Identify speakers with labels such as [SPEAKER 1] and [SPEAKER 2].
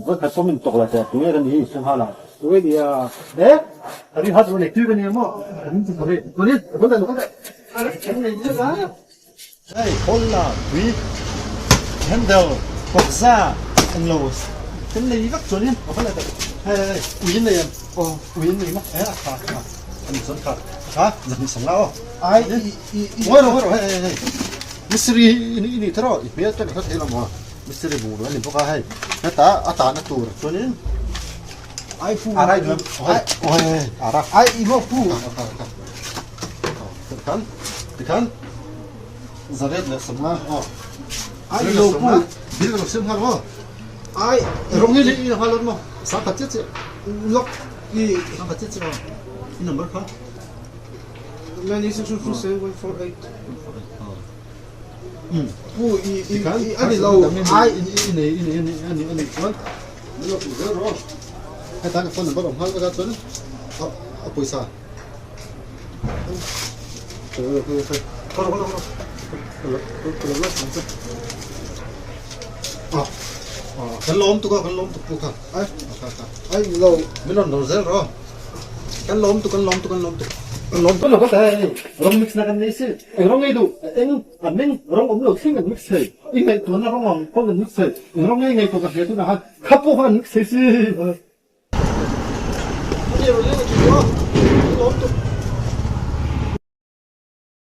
[SPEAKER 1] Vawi khat pawh min tawk la teh tunge ka ni hre nghal ang. Tunge ni a? E a ri hat ru nei tui ka ni ang maw? Sorry. Sorry. Kal teh kal teh. Kan nei zet a. Hei hawl la tui handle kawkza englo kan nei vek chuan in a va la teh. Hei hei ui in nei em? Aw ui in nei maw? E a tha a tha a ni chuan kha a tha zahnih sam la aw. Ai i i i ngawi rawh ngawi rawh hei hei hei mistiri i ni tawh rawh i hmel te ka hre thei lo maw mistiri bungrua a ni bawk a hei heta a tahna tur chuanin
[SPEAKER 2] ai pu
[SPEAKER 1] a rai duh em aw hei aw hei hei a ra
[SPEAKER 2] ai i maw pu
[SPEAKER 1] tikhan tikhan zaret leh sawmnga aw
[SPEAKER 2] ai i lo pu
[SPEAKER 1] bil ka lo siam nghal maw
[SPEAKER 2] ai
[SPEAKER 1] rawng hi i nghal lawt maw sangkhat chiah chiah
[SPEAKER 2] lawk i
[SPEAKER 1] sangkhat chiah chiah aw i number kha
[SPEAKER 2] 98627
[SPEAKER 1] 148
[SPEAKER 2] Pu i i i a ni lo
[SPEAKER 1] ai i nei i nei a ni a ni chuan min lo hmuh zel rawh heta ka phone number awm nghal vek a chuan a pawisa kan lawm tuk a kan lawm tuk pu kha ai
[SPEAKER 2] ai lo
[SPEAKER 1] min rawn dawr zel rawh Kan lawm tuk, kan lawm tuk, kan lawm tuk. Kan lawm tuk lo ka hei. Rawng mix na kan nei si. Eng rawng ngei duh? Eng a meng rawng awm lo thleng kan mix thei. I ngaihtuahna rawng ang pawh kan mix thei. Eng rawng ngei ngaihtuah ka hria tunah khan kha pawh kha kan mix thei si.